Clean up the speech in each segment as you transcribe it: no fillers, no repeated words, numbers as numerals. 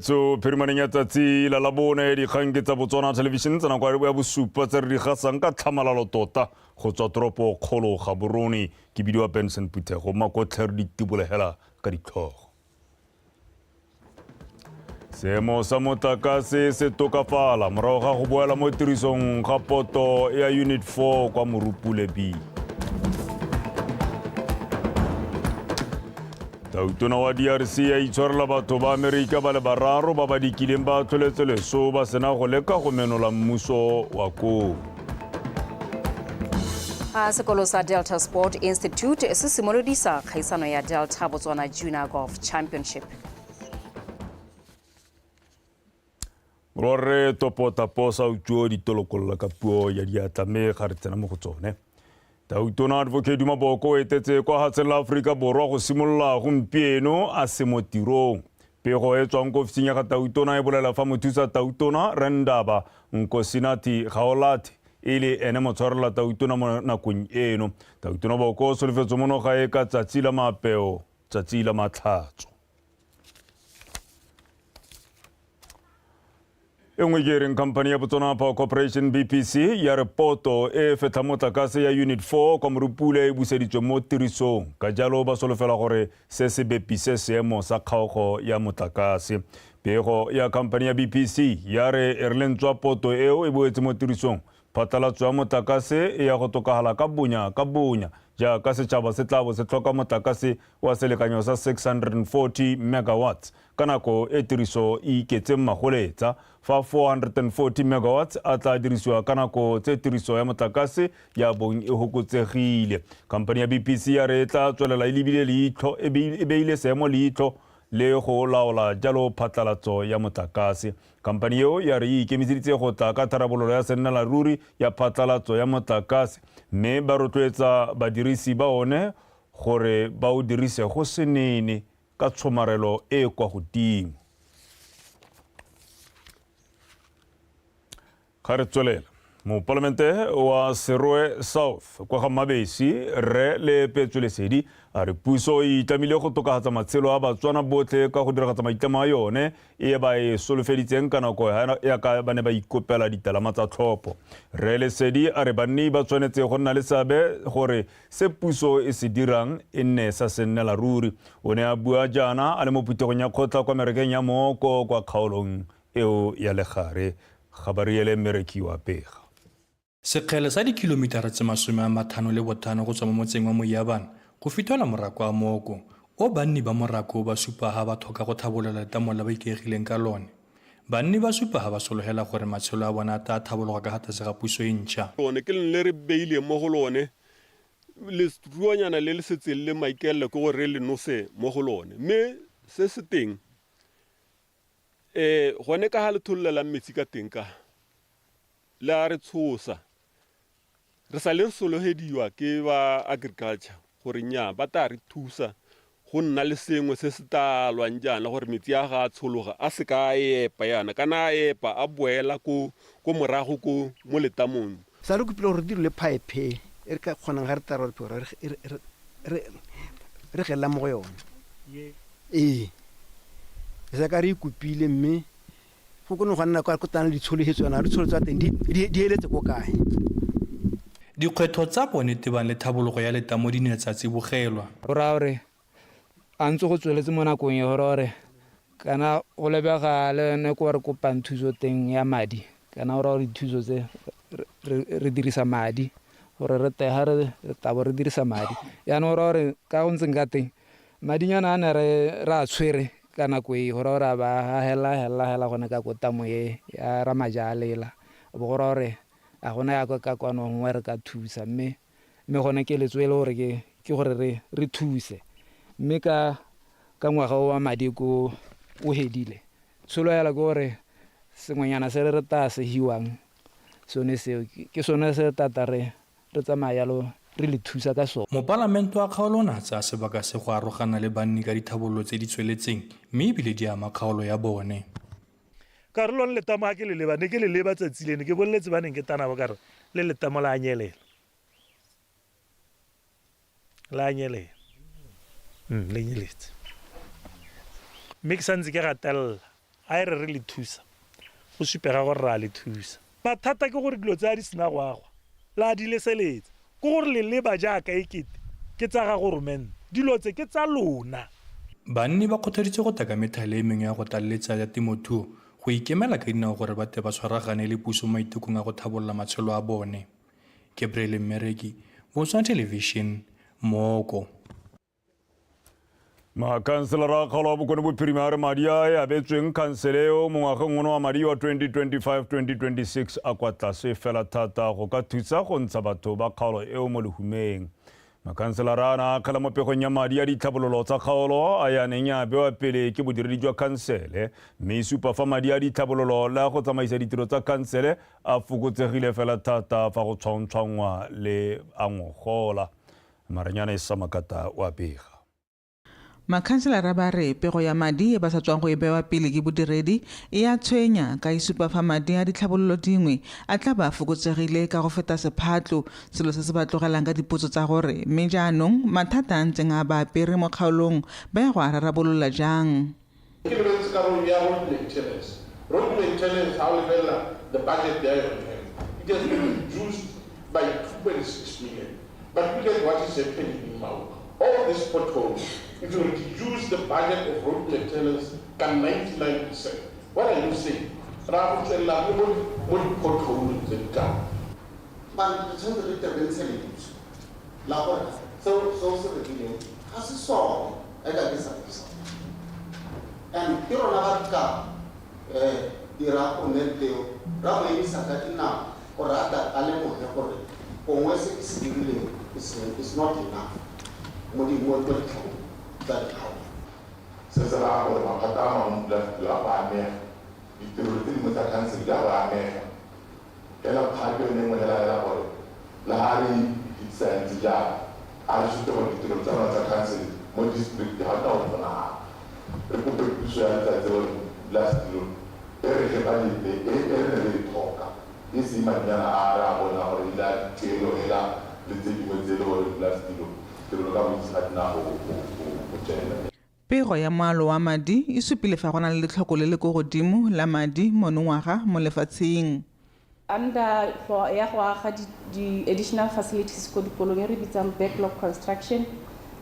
Bagaetsho, phirimaneng ya tsatsi la Labone, dikgang ke tsa Botswana Television tsa nako ya bosupa tse re di gasang ka tlhamalalo tota go tswa toropo kgolo Gaborone. Ke bidiwa Benson Phuthego, makotlhe re di tibolegela ka ditlhogo. Seemo sa motlakase se tokafala morago ga go boela mo tirisong ga poto ya Unit 4 kwa Morupule B. Tautona wa DRC ya itshwarela batho ba Amerika ba le bararo ba ba dikileng ba tlholetse leso ba sena go leka go menola mmuso wa koo. A sekolo sa Delta Sport Institute se simolodisa kgaisano ya Delta Botswana Junior Golf Championship. Rore topota posa utsuo ditolokolola ka puo ya diatla mme ga re tsena mo go tsone. Tautona Advocate Duma Boko o etetse kwa hatseng la Aforika Borwa go simolola gompieno a se mo tirong. Pego e tswang ko ofising ya ga Tautona e bolela fa mothusa Tautona Rre Ndaba Nkosinathi Gaolathe e le ene motshwarela Tautona mo nakong eno. Tautona Boko o solofetswe mono gae ka tsatsi la maapeo, tsatsi la matlhatso. E nngwe ke e reng company ya Botswana Power Corporation BPC ya re poto e e fetlhang motlakase ya Unit 4 kwa Morupule e buseditswe mo tirisong, ka jalo ba solofela gore se se bepise seemo sa kgaogo ya motlakase. Pego ya company ya BPC ya re e re le ntswa poto eo e boetse mo tirisong, phatlalatso ya motlakase e ya go tokagala ka bonya ka bonya jaaka setšhaba se tla bo se tlhoka motlakase wa selekanyo sa 640 megawatts ka nako e tiriso e iketseng magoletsa, fa 440 megawatts a tla dirisiwa ka nako tse tiriso ya motlakase ya bong e hokotsegile. Khamphani ya BPC ya re e tla tswelela e lebile leitlho e beile seemo leitlho le go laola jalo phatlalatso ya motlakase. Khamphani eo ya re e ikemiseditse go tla ka tharabololo ya sennela ruri ya phatlalatso ya motlakase mme ba rotloetsa badirisi ba one gore ba o dirise go se nene ka tshomarelo e e kwa godimo. Ga re tswelela, mopalamente wa Serowe South kwa ga Mmabesi, Rre Leepetswe Lesedi, a re puso e itlamile go tokafatsa matshelo a Batswana botlhe ka go diragatsa maitlamo a yone e ba e solofeditseng ka nako ya ka ba ne ba ikopela ditalama tsa tlhopho. Rre Lesedi a re banni ba tshwanetse go nna le seabe gore Se puso e se dirang e nne sa sennela ruri. O ne a bua jaana a le mo phuthegong ya kgotla kwa merekeng ya Mooko kwa kgaolong eo ya Legare. Gabariele Mmereki wa pega. Sekgele sa dikilomitara tse 55 go tswa mo motseng wa Moiyabana go fithola morako wa Mooko, o banni ba morako o ba supa ha ba thoka go thabolola letamo la ba ikaegileng ka lone. Banni ba supa ha ba sologela gore matshelo a bona a taa thabologa ka ga tlase ga puso e ntšha. Lone ke lone le re beileng mo go lone, leruonyana le le setseng le maikaelelo ke gore re le nose mo go lone. Mme se se teng, gone ka ga le thololelang metsi ka teng ka, le a re tshosa. Re sa le re sologediwa ke ba agriculture gore nnyaa ba tla re thusa go nna le sengwe se se tla lwang jaana gore metsi a ga a tshologa a se ka a epa yana kana a epa a boela ko ko morago ko mo letamong. Sa re kopile gore re dirilwe phaephe e re ka kgonang ga re tla re re gelela mo go yone. Ee, re sa ka re e kopile mme Go kone go nna kwa ko tana ditsholofetso yana ditsholofetso tsa teng di eletse ko kae. Dikgwetlho tsa bone tebang le thabologo ya letamo di ne tsa tsibogelwa. Go raya gore a ntse go tsweletse mo nakong e, go raya gore kana go lebega le yone ko re kopang thuso teng ya madi, kana go raya gore dithuso tse re dirisa madi gore re tega re tabo re dirisa madi. Jaanong go raya gore ka go ntseng ka teng Madinyana a ne re re a tshwere ka nako e, go raya gore a ba a hela hela hela gone ka ko tamo e ya Ramajalela. Bo go raya gore a gona ya ka kwano gongwe re ka thusa mme mme gone keletso e le gore ke ke gore re re thuse. Mme ka ka ngwaga o wa madi ko o hedile, tsholofelo ke gore sengwenyana se re re taa se hiwang sone seo ke sone se tata re Re tsamaya jalo re le thusa ka sone. Mopalamente wa kgaolo o ne a tsaya sebaka se go arogana le banni ka dithabololo tse di tsweletseng mme e bile di ama kgaolo ya bone. Ka re lone letamo ga ke le leba, ne ke le leba tsatsi le ne ke boleletse ba neng ke tana bo ka re le letamo la nyelela. La nyelela. Le nyeletse. Mme ke santse ke gatelela. A e re re le thusa, go supega gore re a le thusa. Mathata ke gore dilo tse a di sena go agwa, la di leseletsa. Ke gore le leba jaaka e kete ke tsa ga goromente. Dilo tse ke tsa lona. Banni ba kgothaditswe go taka methale e mengwe ya go tlaleletsa ya temothuo go ikemela ka dinao gore ba tle ba tshwaragane le puso mo maitekong a go tlhabolola matshelo a bone. Gabriel Mmereki, Botswana Television, Mooko. Makhanselara a kgaolo wa Bokone Bophirima a re madi a e abetsweng khansele eo mo ngwageng ono wa madi wa 2025-2026 a kwa tlase fela thata go ka thusa go ntsha batho ba kgaolo eo mo lehumeng. Makhanselara a na a akgela mo pegong ya madi a ditlhabololo tsa kgaolo a ya neng ya bewa pele ke bodiredi jwa khansele, mme e supa fa madi a ditlhabololo le a go tsamaisa ditiro tsa khansele a fokotsegile fela thata fa go tshwantshwanngwa le a ngogola. Maranyane Samakata o a bega. Makhanselara ba re pego ya madi e ba sa tswang go e bewa pele ke bodiredi e a tshwenya ka e supa fa madi a ditlhabololo dingwe a tla ba a fokotsegile ka go feta sephatlo, selo se se ba tlogelang ka dipotso tsa gore mme jaanong mathata a ntseng a ba apere mo kgaolong ba ya go a rarabolola jang. Ke lebeletse karolo ya road maintenance. Road maintenance ha o lebelela the budget ya yone it has been reduced by 2.6 million. But look at what is happening in Maun. All these potholes, if you reduce the budget of road maintenance ka 99%, what are you saying? Ra go tswelela le mo mo di-pothole tse di ka. Mare re tshwanetse re tle re ntshe lentswe la gore seo se o se rekileng ga se sone, a ka ke sa sa. And ke rona ba re ka um dira goromente eo ra mo emisa ka dinao gore a tla a lemoge gore gongwe se ke se dirileng is, is not enough mo di mo ditlhong tsa dikgaolo. Se se raya gore maphata a mangwe modulasetilo a go amega, ditirelo tse dingwe tsa khansele di a go amega. Fela kgang ke yone e nngwe hela hela gore le ha re ipitsa ntse jaana, a re supe gore ditirelo tsa rona tsa khansele mo district ga di na go kgonagala. Re kope puso ya letsatsi gore modulasetilo e re fe budget e e re ne re e tlhoka, e seng madinyana a re a bonang gore e le a dituelo hela le tse dingwe tse e le gore modulasetilo tirelo ka bontsi ga di na go tswelela. Pego ya moalo wa madi e supile fa go na le letlhoko le le ko godimo la madi monongwaga mo lefatsheng. Under go ya go aga di, di additional facilities ko dikolong e re bitsang backlog construction,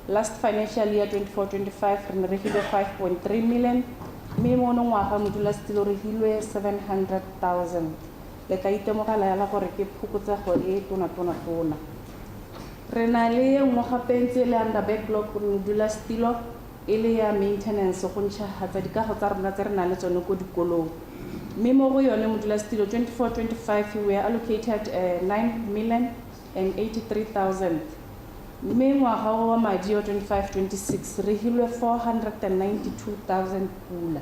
last financial year 24-25 re ne re filwe 5.3 million, mme mono ngwaga modulasetilo re filwe 700,000. Le tla itemogela hela gore ke phokotsego e tona tona tona. Re na le e nngwe gape ntse e le under backlog modulasetilo, e le ya maintenance go ntšhafatsa dikago tsa rona tse re nang le tsone ko dikolong, mme mo go yone modulasetilo 24-25 we are allocated 9 million and 83,000, mme ngwaga o wa madi wa 25-26 re hilwe 492,000 pula.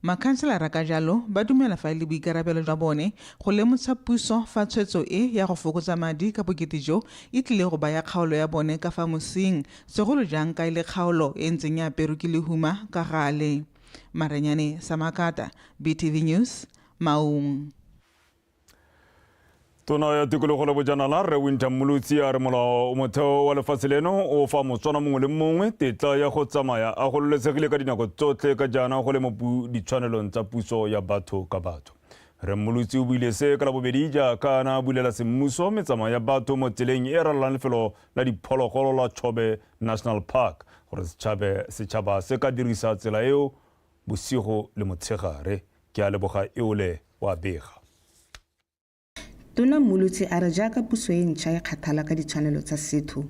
Makhanselara ka jalo ba dumela fa e le boikarabelo jwa bone go lemotsha puso fa tshwetso e ya go fokotsa madi ka bokete jo e tlile go baya kgaolo ya bone ka fa mosing, segolo jang ka e le kgaolo e ntseng e aperwe ke lehuma ka gale. Maranyane Samakata, BTV News, Maung. Tona ya Tikologo le Bojanala, Rre Winter Mmolotsi, a re molao motheo wa lefatshe leno o fa Motswana mongwe le mongwe tetla ya go tsamaya a gololesegile ka dinako tsotlhe ka jaana go le mo ditshwanelong tsa puso ya batho ka batho. Rre Mmolotsi o buile se ka Labobedi jaaka a ne a bulela semmuso metsamao ya batho mo tseleng e ralalang lefelo la diphologolo la Chobe National Park gore setšhaba se ka dirisa tsela eo bosigo le motshegare. Ke a leboga eole wa bega. Tona Mmolotsi a re jaaka puso e ntšha e kgathala ka ditshwanelo tsa setho,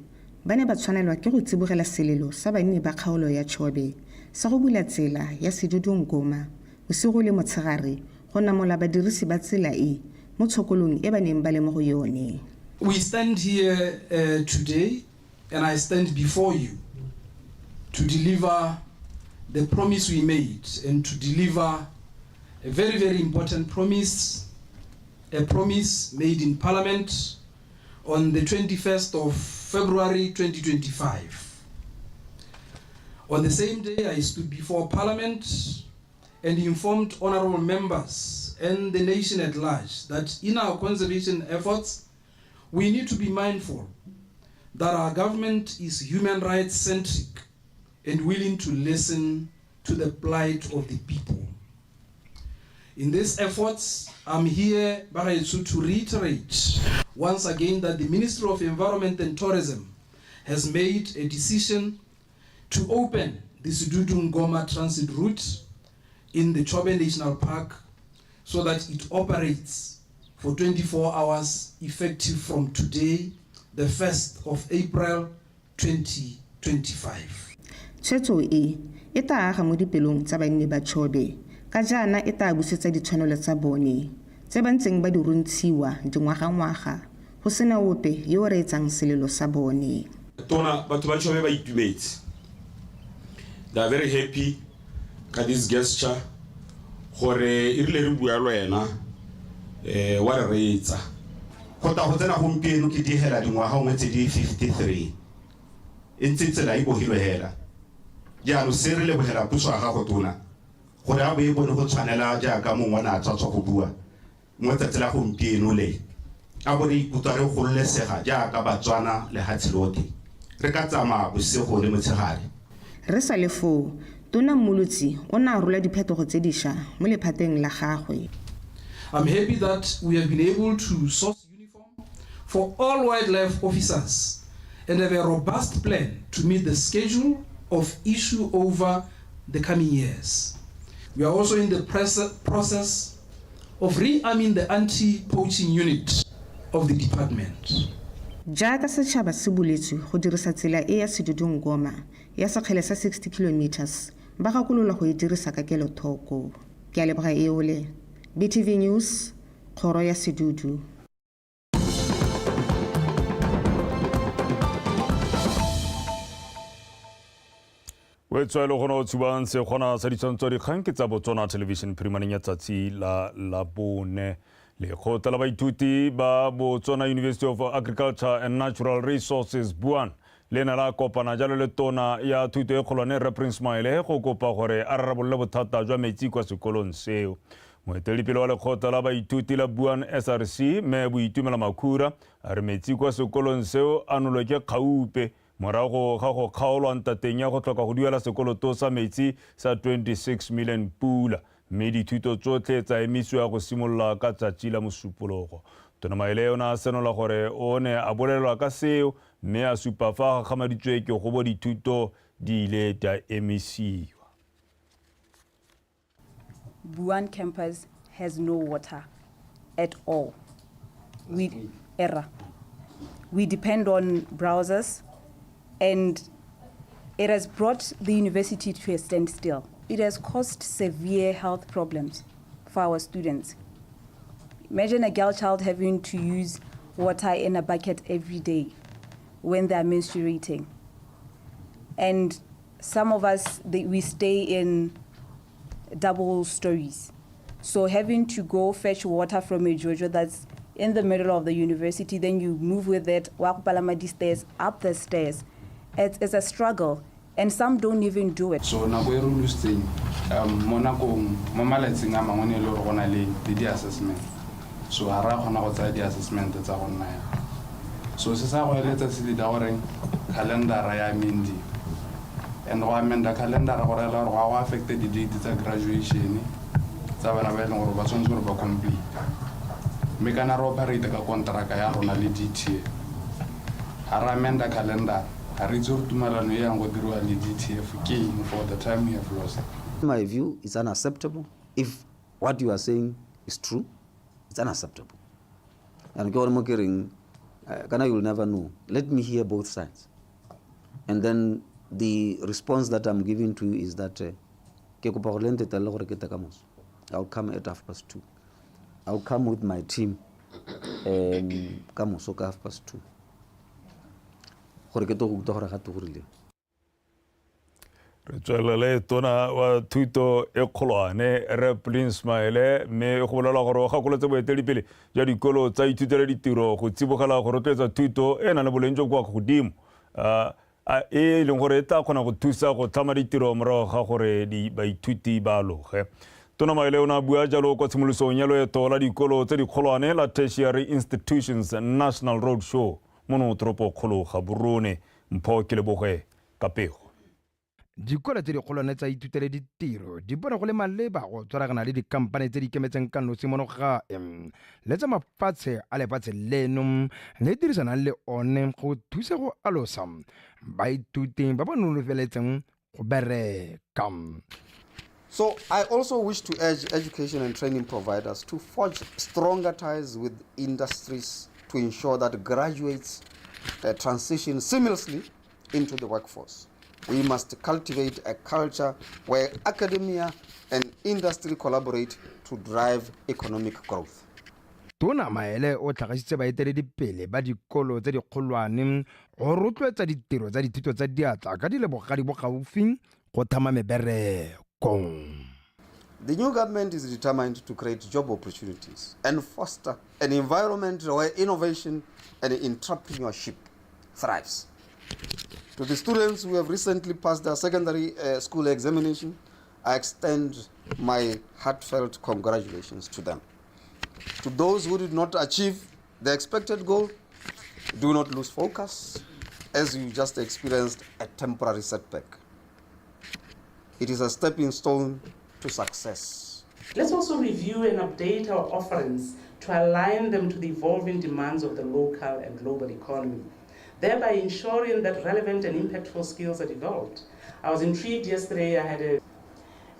ba ne ba tshwanelwa ke go tsibogela selelo sa banni ba kgaolo ya Chobe sa go bula tsela ya Sedudu-Ngoma bosigo le motshegare go namola badirisi ba tsela e mo tshokolong e ba neng ba le mo go yone. We stand here today and I stand before you to deliver the promise we made and to deliver a very, very important promise, a promise made in Parliament on the 21st of February 2025. On the same day, I stood before Parliament and informed honorable members and the nation at large that in our conservation efforts, we need to be mindful that our government is human rights centric and willing to listen to the plight of the people. In these efforts, I'm here, Bagaetsu, to reiterate once again that the Ministry of Environment and Tourism has made a decision to open the Sedudu-Ngoma transit route in the Chobe National Park so that it operates for 24 hours effective from today, the 1st of April 2025. Tshwetso e, e tla aga mo dipelong tsa banni ba Chobe ka jaana e tla busetsa ditshwanelo tsa bone tse ba ntseng ba di runtshiwa dingwagangwaga go sena ope yo o reetsang selelo sa bone. Tona, batho ba Chobe ba itumetse. They are very happy ka this gesture gore e rile re bua le wena eh wa re reetsa. Go tla go tsena gompieno ke digela dingwaga gongwe tse di 53 e ntse tsela e bogilwe hela. Jaanong se re lebogela puso ya gago Tona gore a bo e bone go tshwanela jaaka mongwe a ne a tswa tswa go bua mo tsatsi la gompieno le a bo re ikutlwa re gololesega jaaka Batswana lehatshe lothe re ka tsamaya bosigo le motshegare. Re sa le foo, Tona Mmolotsi o ne a rola diphetogo tse diša mo lephateng la gagwe. I'm happy that we have been able to source uniform for all wildlife officers and have a robust plan to meet the schedule of issue over the coming years. We are also in the process of rearming the anti-poaching unit of the department. Jaaka setšhaba se boletswe go dirisa tsela e ya Sedudu-Ngoma ya sekgele sa 60 kilometres, ba gakololwa go e dirisa ka kelothoko. Ke a leboga Eole. BTV News, Kgoro ya Sedudu. O tswa le gona o tshubang sekgona sa ditshwantsho dikgang ke tsa Botswana Television phirimaneng ya tsatsi la Labone. Lekgotla la baithuti ba Botswana University of Agriculture and Natural Resources BUAN le ne la kopana jalo le tona ya thuto e kgolwane Rre Prince Maele go kopa gore a rarabolole bothata jwa metsi kwa sekolong seo. Moeteledipele wa lekgotla la baithuti la BUAN SRC Mme Boitumelo Makhura a re metsi kwa sekolong seo a nolwe ke kgaupe morago ga go kgaolwa ntateng ya go tlhoka go duela sekoloto sa metsi sa 26 million pula mme dithuto tsotlhe tsa emisiwa go simolola ka tsatsi la Mosupologo. Tona Maele o ne a senola gore o ne a bolelelwa ka seo mme a supa fa a gakgamaditswe ke go bo dithuto di ile di a emisiwa. Buan campus has no water at all. We error. We depend on browsers, and it has brought the university to a standstill. It has caused severe health problems for our students. Imagine a girl child having to use water in a bucket every day when they are menstruating. And some of us, we stay in double stories. So having to go fetch water from a jojo that's in the middle of the university, then you move with it, walk palama stairs, up the stairs. It's a struggle, and some don't even do it. So nako e re lositseng mo nakong mo malatsing a mangwe ne e le gore go na le le di-assessment, so ga re a kgona go tsaya di-assessment tsa go nna yang. So se sa go eletsa se leader gore calendar ya amendiwa, and go amenda calendar go rela gore go a go affecte di-date tsa graduation tsa bana ba e leng gore ba tshwanetse gore ba complete, mme kana re operate ka kontraka ya rona le DTA. Ga re amenda calendar, ga re itse gore tumalano e yang go diriwa le DTF ke eng for the time we have lost. In my view, it's unacceptable. If what you are saying is true, it's unacceptable. And ke gone mo ke reng, kana you'll never know. Let me hear both sides. And then the response that I'm giving to you is that ke kopa gore le ntetelele gore ke tle ka moso. I'll come at 2:30. I'll come with my team ka moso ka 2:30. Gore ke tlo go utlwa gore ga te go rileng. Re tswelele tona wa thuto e kgolwane Rre Prince Maele, mme go bolelwa gore o gakolotse boeteledipele jwa dikolo tsa ithutelo ditiro go tsibogela go rotloetsa thuto e e nang le boleng jo kwa godimo e leng gore e tla kgona go thusa go tlhama ditiro morago ga gore baithuti ba aloge. Tona Maele o ne a bua jalo kwa tshimolosong ya loeto la dikolo tse dikgolwane la Tertiary Institutions National Road Show mono toropokgolo Gaborone. Mpho Keleboge ka pego. Dikolo tse dikgolwane tsa ithutele ditiro di bone go le maleba go tshwaragana le dikampane tse di ikemetseng ka nosi mono gae le tsa mafatshe a lefatshe leno le dirisanang le one go thusa go alosa baithuti ba ba nolofeletseng go bereka. So I also wish to urge education and training providers to forge stronger ties with industries to ensure that graduates transition seamlessly into the workforce. We must cultivate a culture where academia and industry collaborate to drive economic growth. Tona Maele o tlhagisitse baeteledipele ba dikolo tse dikgolwane go rotloetsa ditiro tsa dithuto tsa diatla ka di le bogadi bo gaufi go thama mebereko. The new government is determined to create job opportunities and foster an environment where innovation and entrepreneurship thrives. To the students who have recently passed their secondary school examination, I extend my heartfelt congratulations to them. To those who did not achieve the expected goal, do not lose focus as you just experienced a temporary setback. It is a stepping stone to success. Let's also review and update our offerings to align them to the evolving demands of the local and global economy, thereby ensuring that relevant and impactful skills are developed. I was intrigued yesterday,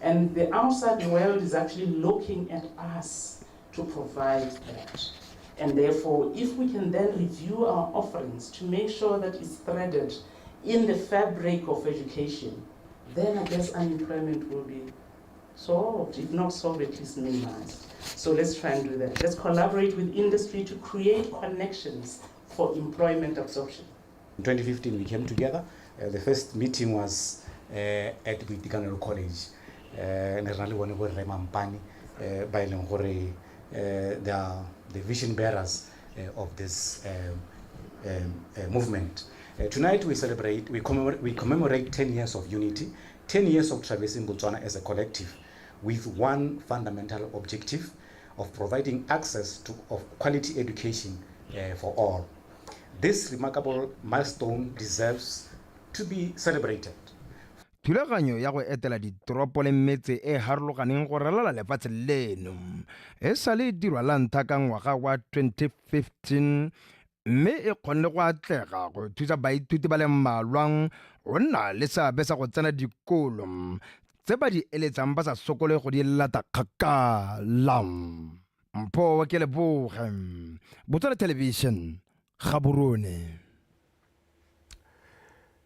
and the outside world is actually looking at us to provide that. And therefore, if we can then review our offerings to make sure that it's threaded in the fabric of education, then I guess unemployment will be solved, if not solved, at least minimized. So let's try and do that. Let's collaborate with industry to create connections for employment absorption. In 2015, we came together. The first meeting was at Boitekanelo College. Ne re na le bone bo Rre Mampane, ba e leng gore they are the vision bearers of this movement. Tonight we celebrate, we commemorate 10 years of unity, 10 years of traversing Botswana as a collective with one fundamental objective of providing access to of quality education for all. This remarkable milestone deserves to be celebrated. Thulaganyo ya go etela ditoropo le metse e harologaneng go ralala lefatshe leno e sale e dirwa la ntlha ka ngwaga wa 2015 mme e kgonne go atlega go thusa baithuti ba le mmalwa go nna le seabe sa go tsena dikolo tse ba di eletsang ba sa sokole go di lata kgakala. Mpho ke leboge, Botswana Television, Gaborone.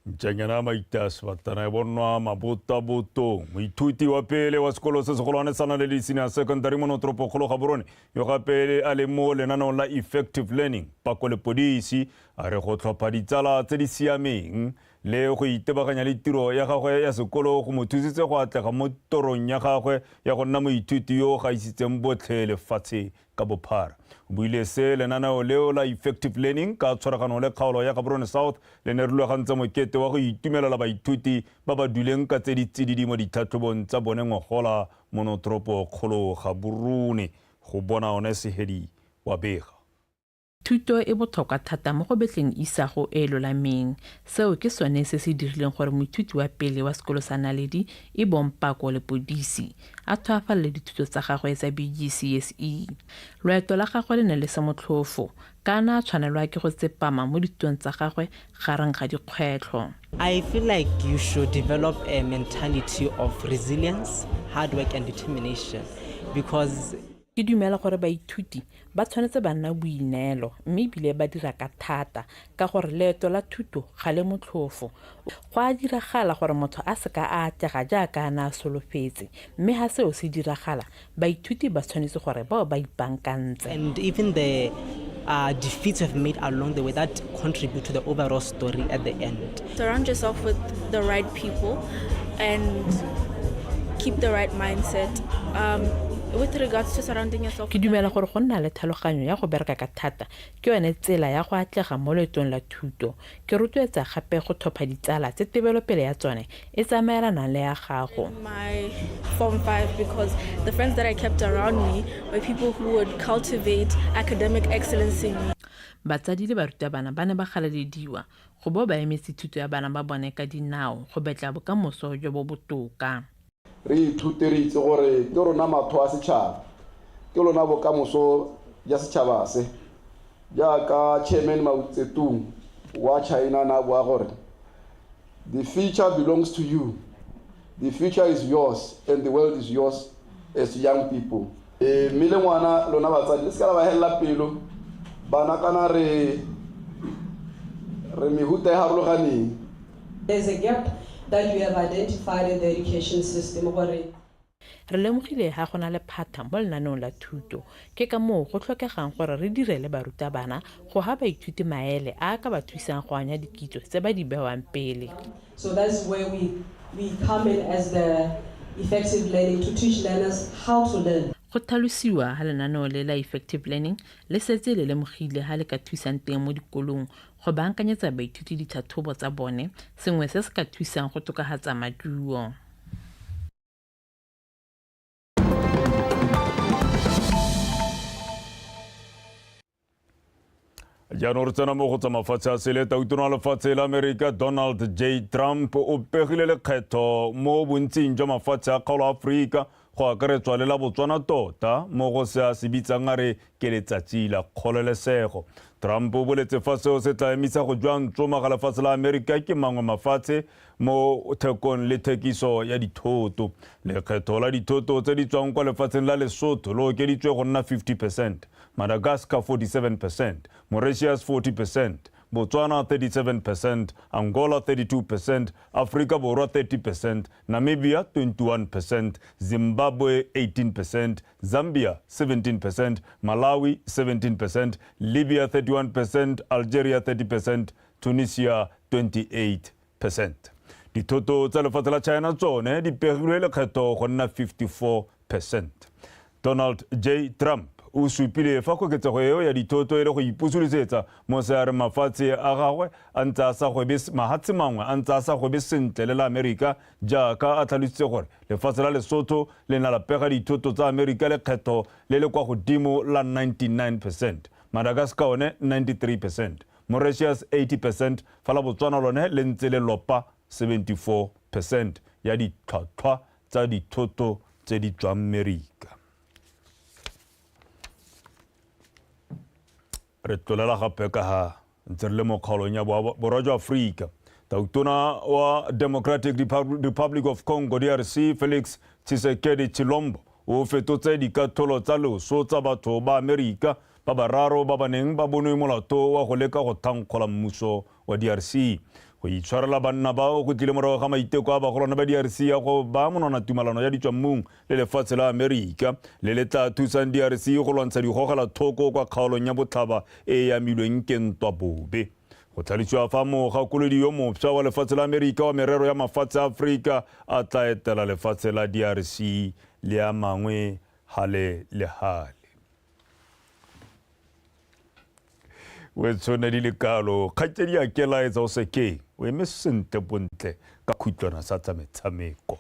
Ntšanyana Maita Sebatana e bonwa mabotabotong. Moithuti wa pele wa sekolo se segolwane sa Naledi Senior Secondary mono toropokgolo Gaborone, yo gape a le mo lenaneong la Effective Learning, Pako Lepodisi, a re go tlhopha ditsala tse di siameng le go itebaganya le tiro ya gagwe ya sekolo go mo thusitse go atlega mo torong ya gagwe ya go nna moithuti yo o gaisitseng botlhe lefatshe ka bophara. O buile se lenaneo leo la Effective Learning ka tshwaragano le kgaolo ya Gaborone South le ne rulagantse mokete wa go itumelela baithuti ba ba duleng ka tse di tsididi mo ditlhatlhobong tsa bone ngogola mono toropokgolo Gaborone. Go bona one Sehedi wa bega. Thuto e botlhokwa thata mo go betleng isago e lolameng. Seo ke sone se se dirileng gore moithuti wa pele wa sekolo sa Naledi e bong Pako Lepodisi a tlhoafalele dithuto tsa gagwe tsa BGCSE. Loeto la gagwe le ne le se motlhofo ka a tshwanelwa ke go tsepama mo dithutong tsa gagwe gareng ga dikgwetlho. I feel like you should develop a mentality of resilience, hard work and determination, because Ke dumela gore baithuti ba tshwanetse ba nna boineelo mme ebile ba dira ka thata ka gore leeto la thuto ga le motlhofo. Go a diragala gore motho a seka a atlega jaaka a ne a solofetse, mme ha seo se diragala baithuti ba tshwanetse gore bao ba ipaakantse. And even the defeats we've made along the way that contribute to the overall story at the end. Surround yourself with the right people and keep the right mindset. With regards to surrounding yourself Ke dumela gore go nna le tlhaloganyo ya go bereka ka thata ke yone tsela ya go atlega mo loetong la thuto. Ke rotloetsa gape go tlhopha ditsala tse tebelopele ya tsone e tsamaelanang le ya gago. My form 5, because the friends that I kept around me were people who would cultivate academic excellence in me. Batsadi le barutabana ba ne ba galalediwa go bo ba emetse thuto ya bana ba bone ka dinao go betla bokamoso jo bo botoka. Re ithute re itse gore ke rona matho a setšhaba, ke lona bokamoso ja setšhaba se. Jaaka Chairman Mao Zedong wa China na bua gore the future belongs to you, the future is yours and the world is yours as young people. Mme le ngwana lona batsadi le se ka la ba helela pelo bana kana re re mehuta e harologaneng. There's a gap that you have identified in the education system gore Re lemogile ha go na le phatha mo lenaneong la thuto, ke ka moo go tlhokegang gore re direle barutabana go ha baithuti maele a a ka ba thusang go anya dikitso tse ba di bewang pele. So that's where we come in as the effective learning to teach learners how to learn. Go tlhalosiwa ha lenaneo le la effective learning le setse le lemogile ha le ka thusang teng mo dikolong go baakanyetsa baithuti ditlhatlhobo tsa bone, sengwe se se ka thusang go tokafatsa maduo. Jaanong re tsena mo go tsa mafatshe a sele. Tautona wa lefatshe la Amerika Donald J Trump o pegile lekgetho mo bontsing jwa mafatshe a kgaolo Aforika, go akaretswa le la Botswana tota, mo go se a se bitsang a re ke letsatsi la kgololesego. Trump o boletse fa seo se tla emisa go jwa ntsoma ga lefatshe la Amerika ke mangwe mafatshe mo thekong le thekiso ya dithoto. Lekgetho la dithoto tse di tswang kwa lefatsheng la Lesotho le okeditswe go nna 50%, Madagascar 47%, Mauritius 40%, Botswana 37%, Angola 32%, Afrika Borwa 30%, Namibia 21%, Zimbabwe 18%, Zambia 17%, Malawi 17%, Libya 31%, Algeria 30%, Tunisia 28%. Dithoto tsa lefatshe la China tsone di pegilwe lekgetho go nna 54%. Donald J Trump o supile fa koketsego eo ya dithoto e le go ipusolosetsa mo se a re mafatshe a gagwe a ntse a sa gwebe, mahatshe mangwe a ntse a sa gwebe sentle le la Amerika, jaaka a tlhalositse gore lefatshe la Lesotho le na la pega dithoto tsa Amerika lekgetho le le kwa godimo la 99%, Madagascar one 93%, Mauritius 80%, fa la Botswana lone le ntse le lopa 74% ya ditlhwatlhwa tsa dithoto tse di tswang Amerika. Re tlolela gape ka ha ntse re le mo kgaolong ya borwa jwa Aforika. Tautona wa Democratic Republic of Congo DRC Felix Tshisekedi Tshilombo o fetotse dikatlholo tsa loso tsa batho ba Amerika ba bararo ba ba neng ba bonwe molato wa go leka go thankgola mmuso wa DRC. Go itshwarela banna bao go tlile morago ga maiteko a bagolwane ba DRC ya go ba monwana tumalano ya ditswammung le lefatshe la Amerika le le tla thusang DRC go lwantsha digogela thoko kwa kgaolong ya botlhaba e e amilweng ke ntwa bobe. Go tlhalosiwa fa mogakolodi yo mofsa wa lefatshe la Amerika wa merero ya mafatshe a Aforika a tla etela lefatshe la DRC le a mangwe hale le hale. O tshwane di le kalo kgaitsedi ya kelaetsa o sekeng o eme sentle bontle ka khutlwana sa tsa metshameko.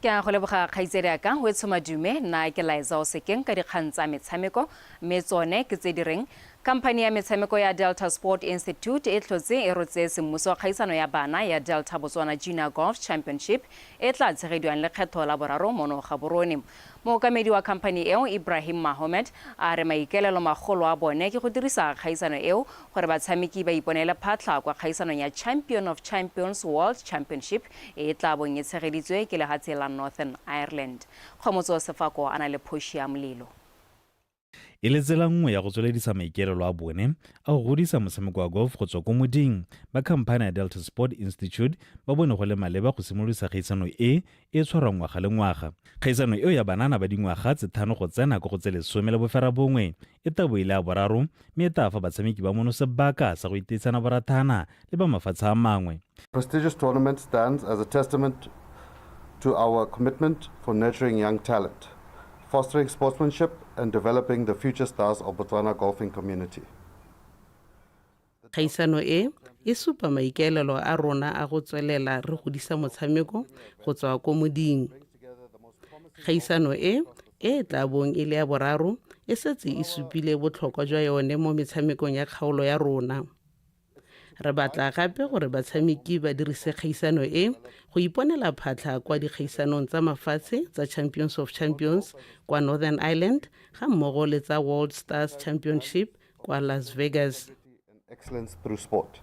Ke a go leboga kgaitsedi aka o e tshomadume. Nna ke Laetsa o sekeng ka dikgang tsa metshameko, mme tsone ke tse di reng khamphani ya metshameko ya Delta Sport Institute e tlhotse e rotse semmuso kgaisano ya bana ya Delta Botswana Junior Golf Championship e tla tshegediwang lekgetho la boraro mono Gaborone. Mookamedi wa khamphani eo Ibrahim Mahomed a re maikaelelo magolo a bone ke go dirisa kgaisano eo gore batshameki ba iponele phatlha kwa kgaisanong ya Champion of Champions World Championship e tla bong e tshegeditswe ke lehatshe la Northern Ireland. Kgomotso Sefako a na le phoši ya molelo. E le tsela nngwe ya go tsweledisa maikaelelo a bone a go godisa motshameko wa golf go tswa ko moding, ba khamphane ya Delta Sport Institute ba bone go le maleba go simolodisa kgaisano e e tshwarwang ngwaga le ngwaga. Kgaisano eo ya banana ba dingwaga tse 5 go tsena ko go tse 19 e tla bo e le ya boraro, mme e tla fa batshameki ba mono sebaka sa go iteisana borathana le ba mafatshe a mangwe. Prestigious tournament stands as a testament to our commitment for nurturing young talent, fostering sportsmanship and developing the future stars of Botswana golfing community. Kgaisano e e supa maikaelelo a rona a go tswelela re godisa motshameko go tswa ko moding. Kgaisano e e e tla bong e le ya boraro e setse e supile botlhokwa jwa yone mo metshamekong ya kgaolo ya rona. Re batla gape gore batshameki ba dirise kgaisano e go iponela phatlha kwa dikgaisanong tsa mafatshe tsa Champions of Champions kwa Northern Ireland ga mmogo le tsa World Stars Championship kwa Las Vegas. Excellence through sport.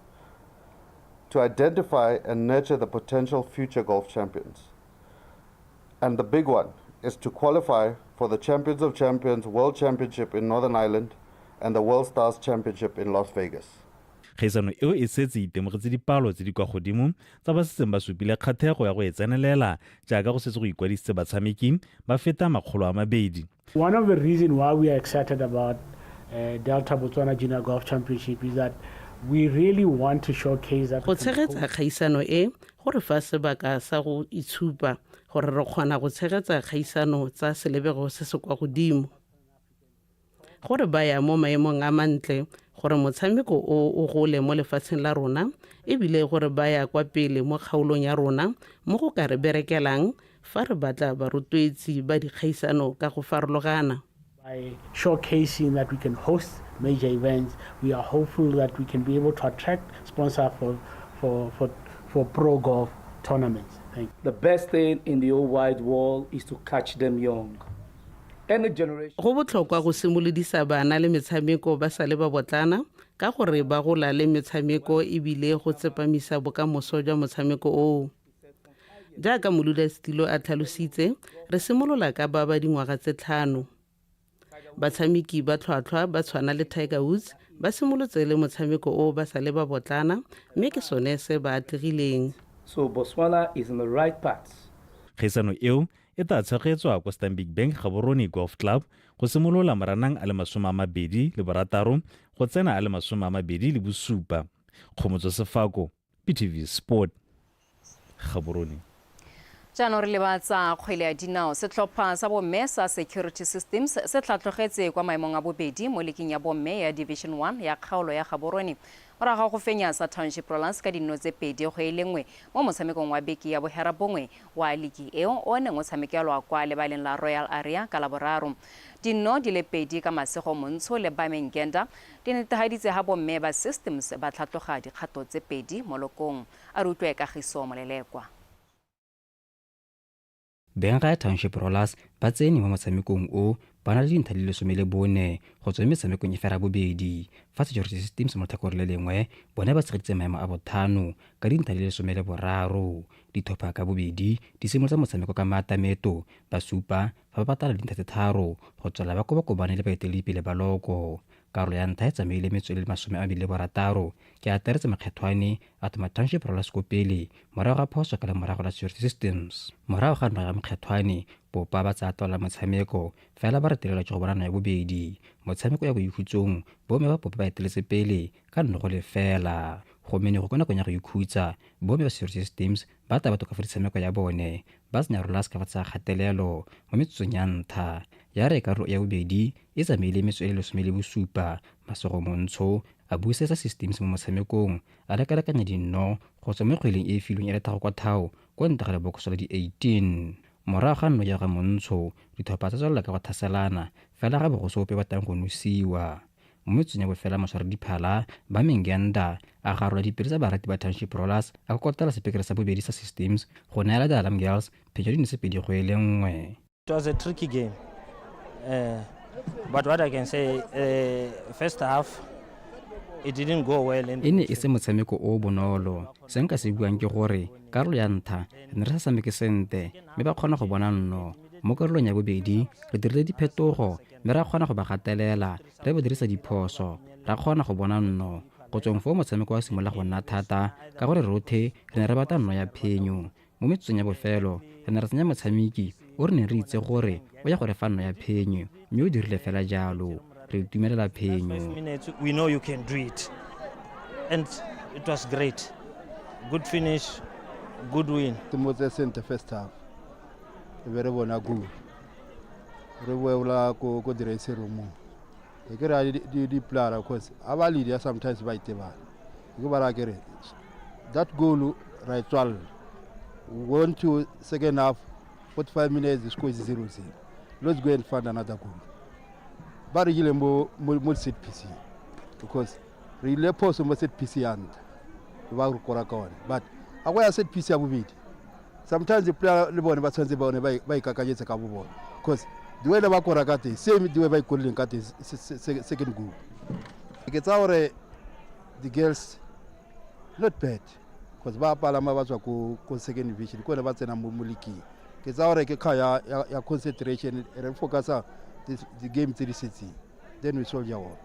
To identify and nurture the potential future golf champions. And the big one is to qualify for the Champions of Champions World Championship in Northern Ireland and the World Stars Championship in Las Vegas. Kgaisano eo e setse e itemogetse dipalo tse di kwa godimo tsa ba setseng ba supile kgathego ya go e tsenelela jaaka go setse go ikwadisitse batshameki ba feta 200. One of the reasons why we are excited about Delta Botswana Junior Golf Championship is that we really want to showcase that Go tshegetsa kgaisano e go re fa sebaka sa go itshupa gore re kgona go tshegetsa kgaisano tsa selebego se se kwa godimo. Go re baya mo maemong a mantle gore motshameko o o gole mo lefatsheng la rona ebile go re baya kwa pele mo kgaolong ya rona mo go ka re berekelang fa re batla barotloetsi ba dikgaisano ka go farologana. By showcasing that we can host major events, we are hopeful that we can be able to attract sponsors for pro golf tournaments. Thank you. The best thing in the whole wide world is to catch them young. Any generation. Go botlhokwa go simolodisa bana le metshameko ba sa le babotlana ka gore ba gola le metshameko ebile go tsepamisa bokamoso jwa motshameko oo. Jaaka modulasetilo a tlhalositse, re simolola ka ba ba dingwaga tse 5. Batshameki ba tlhwatlhwa ba tshwana le Tiger Woods ba simolotse le motshameko o ba sa le babotlana mme ke sone se ba atlegileng. So Botswana is in the right path. Kgaisano eo e tla tshegetswa kwa Stanbic Bank Gaborone Golf Club go simolola Moranang a le 26 go tsena a le 27. Kgomotso Sefako, BTV Sport, Gaborone. Jaanong re lebatsa kgwele ya dinao. Setlhopha sa bomme sa Security Systems se tlhatlogetse kwa maemong a bobedi mo liking ya bomme ya Division 1 ya kgaolo ya Gaborone morago ga go fenya sa Township Rollers ka dinno tse 2-1 mo motshamekong wa beke ya boherabongwe wa liki eo o neng o tshamekelwa kwa lebaleng la Royal Area ka Laboraro. Dinno di le 2 ka Masego Montsho le Bameng Genda di netehaditse ha bomme ba Systems ba tlhatloga dikgato tse 2 mo lokong. A re utlwe Kagiso Molelekwa. Beng ga Township Rollers ba tsene mo motshamekong o ba na le dintlha di le 14 go tswa metshamekong e fera bobedi. Fa Security Systems mo letlhakoreng le lengwe bone ba tshegeditse maemo a botlhano ka dintlha di le 13. Ditlhopha ka bobedi di simolotse motshameko ka maatameto ba supa fa ba patala dintlha tse 3 go tswela ba kobakobane le baeteledipele ba loko. Karolo ya ntlha e tsamaile metsotso e le 26 ke ateretse Mokgethwane a thoma Township Rollers ko pele morago ga phoso ka lemorago la Security Systems. Morago ga ntwa ya Mokgethwane Popa ba tsaya taolo ya motshameko fela ba retelelwa ke go bona no ya bobedi. Motshameko ya boikhutsong bomme ba Popa ba eteletse pele ka 0-0. Go mene go kwa nakong ya go ikhutsa bomme ba Security Systems ba tla ba tokafadisa metshameko ya bone ba tsenya Rollers ka fa tsa kgatelelo mo metsotsong ya ntlha. Ya re karolo ya bobedi e tsamaile metsotso e le 17 Masego Montsho a busetsa Systems mo motshamekong a lekalekanya dinno go tswa mo kgweleng e e filweng e le 3 kwa 3 kwa ntle ga lebokoso la di-18. Morago ga nno ya ga Montsho ditlhopha tsa tswelela ka go thaselana fela ga bogosi ope ba tang go nosiwa. Mo metsotsong ya bofela motshwari diphala ba Mengenda a garola dipelo tsa barati ba Township Rollers a kokotela sepekere sa bobedi sa Systems go neela The Alarm Girls phenyo di 2-1. It was a tricky game. But what I can say, first half it didn't go well. E ne e se motshameko o o bonolo. Se nka se buang ke gore karolo ya ntlha re ne re sa tshameke sentle mme ba kgona go bona nno. Mo karolong ya bobedi re dirile diphetogo mme ra kgona go ba gatelela re ba dirisa diphoso ra kgona go bona nno. Go tsweng foo motshameko wa simolola go nna thata ka gore rotlhe re ne re batla nno ya phenyo. Mo metsotsong ya bofelo re ne re tsenya motshameki o re neng re itse gore o ya go re fa nno ya phenyo mme o dirile fela jalo. Re itumelela phenyo. We know you can do it. And it was great. Good finish, good win. Simotse sentle first half. E be re bona goal. Re boela ko ko dressing roomong e ke re di-playera cause a ba leader sometimes ba itebala ke ba ra ke re that goal ra e tswalela. We went to second half, 45 minutes, the score is 0-0. Let's go and find another goal. Ba re ile mo set piece because re ile phoso mo set piece ya ntlha ba re kora ka one, but a go ya set piece ya bobedi, sometimes the player le bone ba tshwanetse bone ba ikakanyetse ka bo bone because the way le ba kora ka teng, same the way ba ikorileng ka teng second goal. Ke tsaya gore the girls not bad because ba palama ba tswa ko second division ko ne ba tsena mo leaking. Ke tsaya gore ke kga ya concentration, re focusa the game tse di setseng, then we soldier on.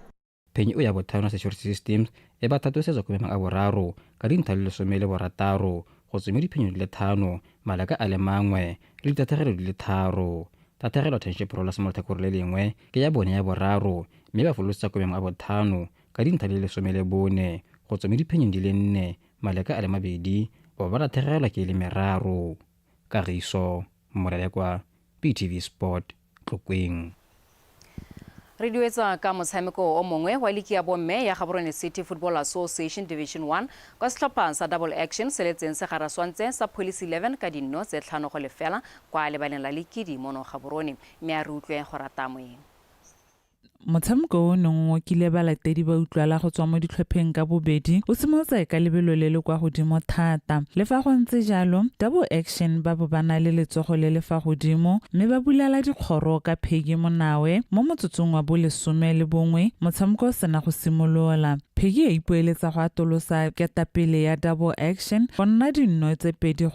Phenyo ya botlhano ya Security Systems e ba thatosetsa ko maemong a boraro ka dintlha di le 16 go tswa mo diphenyong di le tlhano, malaka a le mangwe le ditatlhegelo di le tharo. Tatlhegelo Township Rollers mo letlhakore le lengwe ke ya bone ya boraro mme ba folosetsa ko maemong a botlhano ka dintlha di le 14 go tswa mo diphenyong di le nne, maleka a le mabedi ba ba latlhegelwa ke e le meraro. Kagiso Molelekwa, BTV Sport, Tlokweng. Re duetsa ka motshameko o mongwe wa liki ya bomme ya Gaborone City Football Association Division 1 kwa setlhopha sa Double Action se letseng se garaswantse sa Police 11 ka dinno tse 5-0 kwa lebaleng la Likidi mono Gaborone, mme a re utlwe go rata moeng. Motshameko o o neng o okile balatedi ba utlwala go tswa mo ditlhopheng ka bobedi o simolotse ka lebelo le le kwa godimo thata. Le fa go ntse jalo, Double Action ba bo ba na le letsogo le le fa godimo mme ba bulela dikgoro ka Peggy Monawe mo motsotsong wa bo 11 motshameko o sena go simolola. Peggy a ipoeletsa go atolosa ketapele ya Double Action go nna dinno tse 2-0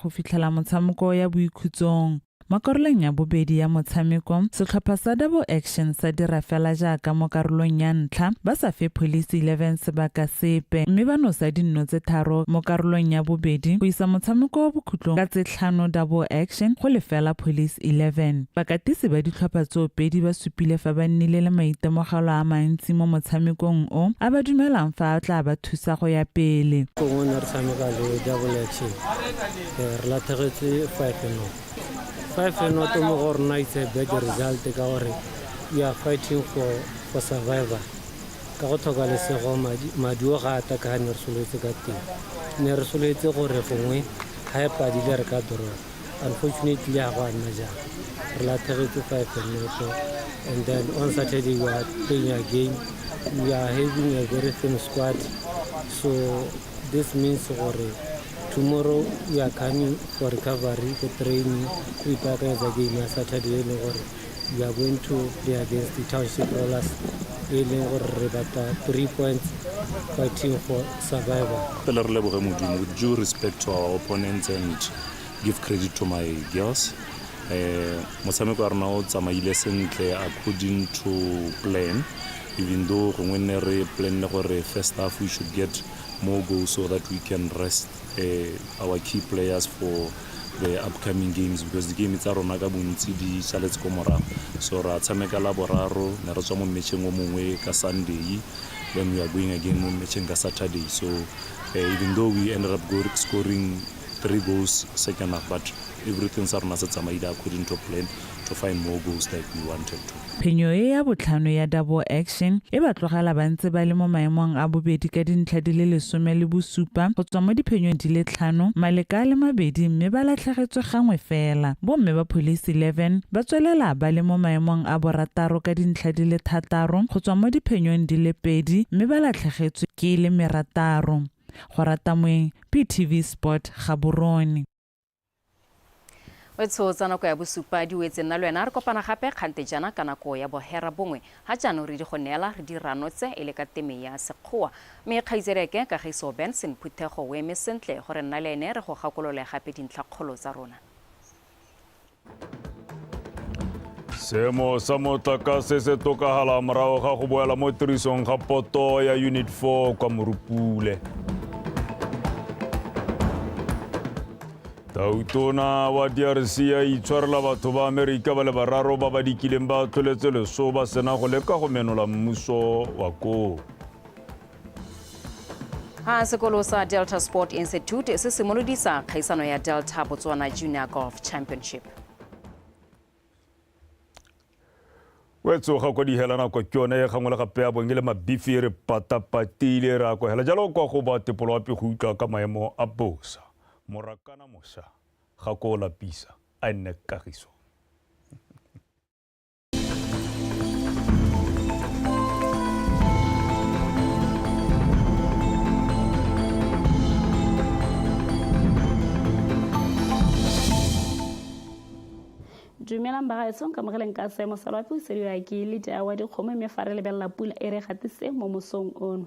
go fitlhela motshameko o ya boikhutsong. Mo karolong ya bobedi ya motshameko, setlhopha sa Double Action sa dira fela jaaka mo karolong ya ntlha, ba sa fe Police 11 sebaka sepe mme ba nosa dinno tse tharo mo karolong ya bobedi go isa motshameko wa bokhutlong ka tse 5 Double Action go lefela Police 11. Bakatisi ba ditlhopha tsoopedi ba supile fa ba nnile le maitemogelo a mantsi mo motshamekong o, a ba dumelang fa a tla ba thusa go ya pele. Gongwe ne re tshameka le Double Action, re latlhegetswe 5-0. 5-0 mo go rona it's a bad result ka gore we are fighting for survival. Ka go tlhoka lesego maduo ga a ta ka ne re solofetse ka teng. Ne re solofetse gore gongwe ga e padile re ka draw. Unfortunately ga go a nna jalo. Re latlhegetse 5-0 and then on Saturday we are playing again. We are having a very thin squad, so this means gore tomorrow we are coming for recovery, for training. We ipaakanyetsa game ya Saturday e leng gore we are going to play against the Township Rollers, e leng gore re batla 3 points fighting for survival. Pele re leboge Modimo, with due respect to our opponents and give credit to my girls. Motshameko wa rona o tsamaile sentle according to plan, even though gongwe ne re planne gore first half we should get more goals so that we can rest our key players for the upcoming games, because the game tsa rona ka bontsi di saletse ko morago. So ra tshameka la boraro, ne re tswa mo matcheng o mongwe ka Sunday, then we are going again mo matcheng ka Saturday. So even though we ended up scoring 3 goals second half, but everything sa rona se tsamaile according to plan to find more goals like we wanted to. Phenyo e ya botlhano ya Double Action e ba tlogela ba ntse ba le mo maemong a bobedi ka dintlha di le 17 go tswa mo diphenyong di le 5, maleka a le mabedi mme ba latlhegetswe gangwe fela. Bomme ba Police 11 ba tswelela ba le mo maemong a borataro ka dintlha di le 6 go tswa mo diphenyong di le 2 mme ba latlhegetswe ke le merataro. Go rata moeng, BTV Sport, Gaborone. Wetsho tsa nako ya bosupa di wetse nna le wena re kopana gape kgante jaana ka nako ya bohera bongwe. Ha jaanong re di go neela re di ranotse e le ka teme ya Sekgowa. Mme kgaitsereke Kagiso Benson Phuthego o eme sentle gore nna le ene re go gakolole gape dintlhakgolo tsa rona. Seemo sa motlakase se tokagala morago ga go boela mo tirisong ga poto ya Unit 4 kwa Morupule. Tautona wa DRC a itshwarela batho ba Amerika ba le bararo ba ba dikileng ba tlholetse leso ba sena go leka go menola mmuso wa koo. Ha sekolo sa Delta Sport Institute se simolodisa kgaisano ya Delta Botswana Junior Golf Championship. O tsoga kwa dihela nako ke yone e gangwe le gape ya bong e le mabifi re patapatile re akohela jalo kwa go ba tepolo wa go utlwa ka maemo a bosa. Morakana moša ga ko o lapisa a nne kagiso. Dumelang bagaetsho, nkamogeleng ka seemo sa loapi o sediwa ke letea wa dikgomo, mme fa re lebelela pula e re gatise mo mosong ono.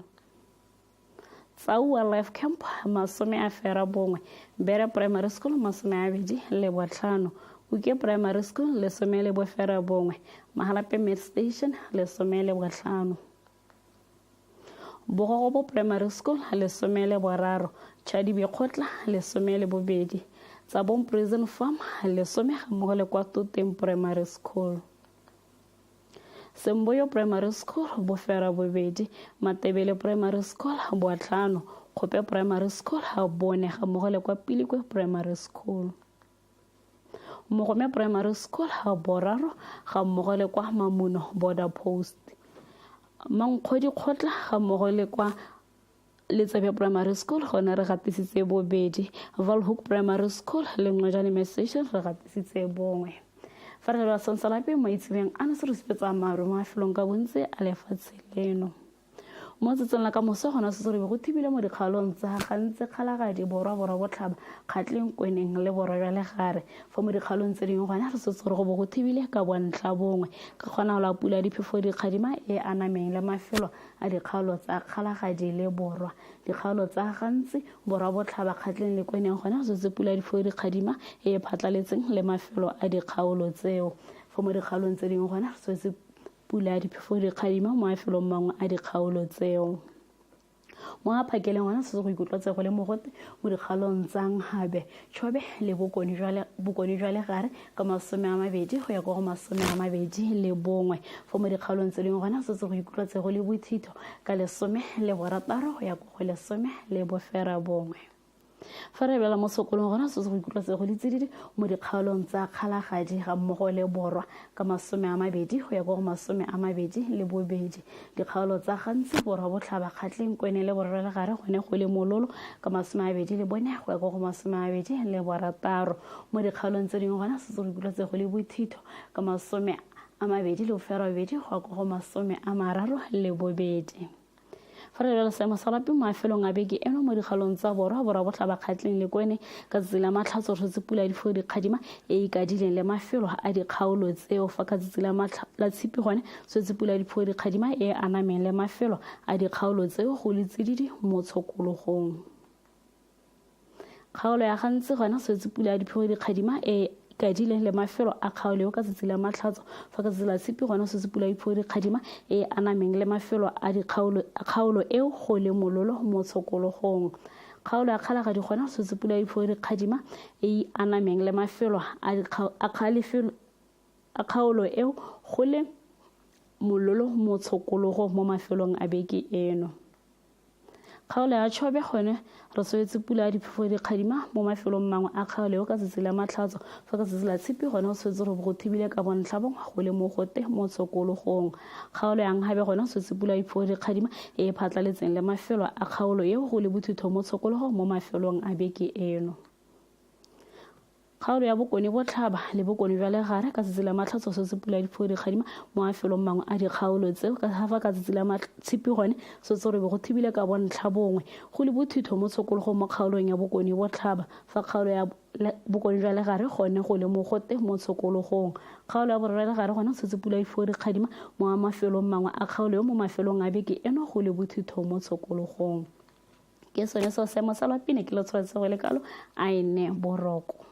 Tsaua Life Camp 91, Bere Primary School 25, Uke Primary School 19, Mahalapye Med Station 15. Bogogobo Primary School 13, Chadibekgotla 12, Tsabong Prison Farm 10 ga mmogo le kwa Toteng Primary School. Semboyo Primary School 8, Matebele Primary School 5, Kgope Primary School 4 ga mmogo le kwa Pilikwe Primary School. Mogome Primary School 3 ga mmogo le kwa Mamuno Border Post. Mankgodi Kgotla ga mmogo le kwa Letsebe Primary School gone re gatisitse 2, Valhoek Primary School le Nqojane Med Station re gatisitse 1. Fa re leba Sonsalape mo itsebeng a ne se re supetsa maru mo mafelong ka bontsi a lefatshe leno. Mo tsatsing la ka moso gona se re be go thibile mo dikgaolong tsa Gantsi, Kgalagadi, Borwa, Borwa Botlhaba, Kgatleng, Kweneng le Borwa jwa Legare. Fa mo dikgaolong tse dingwe gona re setse re go bo go thibile ka bontlha bongwe ka kgonagalo ya pula ya diphefo dikgadima e anameng le mafelo a dikgaolo tsa Kgalagadi le Borwa. Dikgaolo tsa Gantsi, Borwa Botlhaba, Kgatleng le Kweneng gona go setse pula ya diphefo dikgadima e e phatlaletseng le mafelo a dikgaolo tseo. Fa mo dikgaolong tse dingwe gona re setse pula ya diphefo dikgadima mo mafelong mangwe a dikgaolo tseo. Mo a phakeleng gona setse go ikutlwatse go le mogote mo dikgaolong tsa Nghabe, Chobe le Bokone jwa Legare ka 20 go ya kwa go 21. Fa mo dikgaolong tse dingwe gona setse go ikutlwatse go le bothitho ka 16 go ya kwa go 19. Fa re lebelela mo sekolong gona se se go ikutlwa se go le tsididi mo dikgaolong tsa Kgalagadi ga mmogo le Borwa ka 20 go ya kwa go 22. Dikgaolo tsa Gantsi, Borwa Botlhaba, Kgatleng, Kwene le Borwa Legare gone go le mololo ka 24 go ya kwa go 26. Mo dikgaolong tse dingwe gona se se go ikutlwa se go le bothitho ka 28 go ya kwa go 32. Fa re lebelela seemo sa loapi mo mafelong a beke eno mo dikgaolong tsa Borwa, Borwa Botlhaba, Kgatleng le Kwene, ka tsatsi la Matlhatso re tshotse pula ya difoo dikgadima e e ikadileng le mafelo a dikgaolo tseo. Fa ka tsatsi la Tshipi gone tshotse pula ya difoo dikgadima e e anameng le mafelo a dikgaolo tseo go le tsididi mo tshokologong. Kgaolo ya Gantsi gona swetse pula ya diphego dikgadima e ikadile le mafelo a kgaolo eo ka tsatsi la Matlhatso, fa ka tsatsi la Tshipi gona swetse pula ya diphego dikgadima e anameng le mafelo a dikgaolo a kgaolo eo go le mololo mo tshokologong. Kgaolo ya Kgalagadi gona swetse pula ya diphego dikgadima e anameng le mafelo a kgaolo eo go le mololo mo tshokologong mo mafelong a beke eno. Kgaolo ya Chobe gone re soletse pula ya diphefo dikgadima mo mafelong mangwe a kgaolo eo ka tsatsi la Matlhatso, fa ka tsatsi la Tshipi gone go tshwetse go bo go thibile ka bontlha bongwe go le mogote mo tshokologong. Kgaolo ya Nghabe gone go tshwetse pula ya diphefo dikgadima e e phatlaletseng le mafelo a kgaolo eo go le bothitho mo tshokologong mo mafelong a beke eno. Kgaolo ya Bokone Botlhaba le Bokone jwa Legare ka tsatsi la Matlhatso setse pula ya diphefo dikgadima mo mafelong mangwe a dikgaolo tseo ka fa ka tsatsi la Tshipi gone setse re be go thibile ka bontlha bongwe go le bothitho mo tshokologong mo kgaolong ya Bokone Botlhaba, fa kgaolo ya Bokone jwa Legare gone go le mogote mo tshokologong. Kgaolo ya Borwa Legare gone setse pula ya diphefo dikgadima mo mafelong mangwe a kgaolo eo mo mafelong a beke eno go le bothitho mo tshokologong. Ke sone seo seemo sa lwapine ke lo tshwanetse go le kalo a e nne boroko.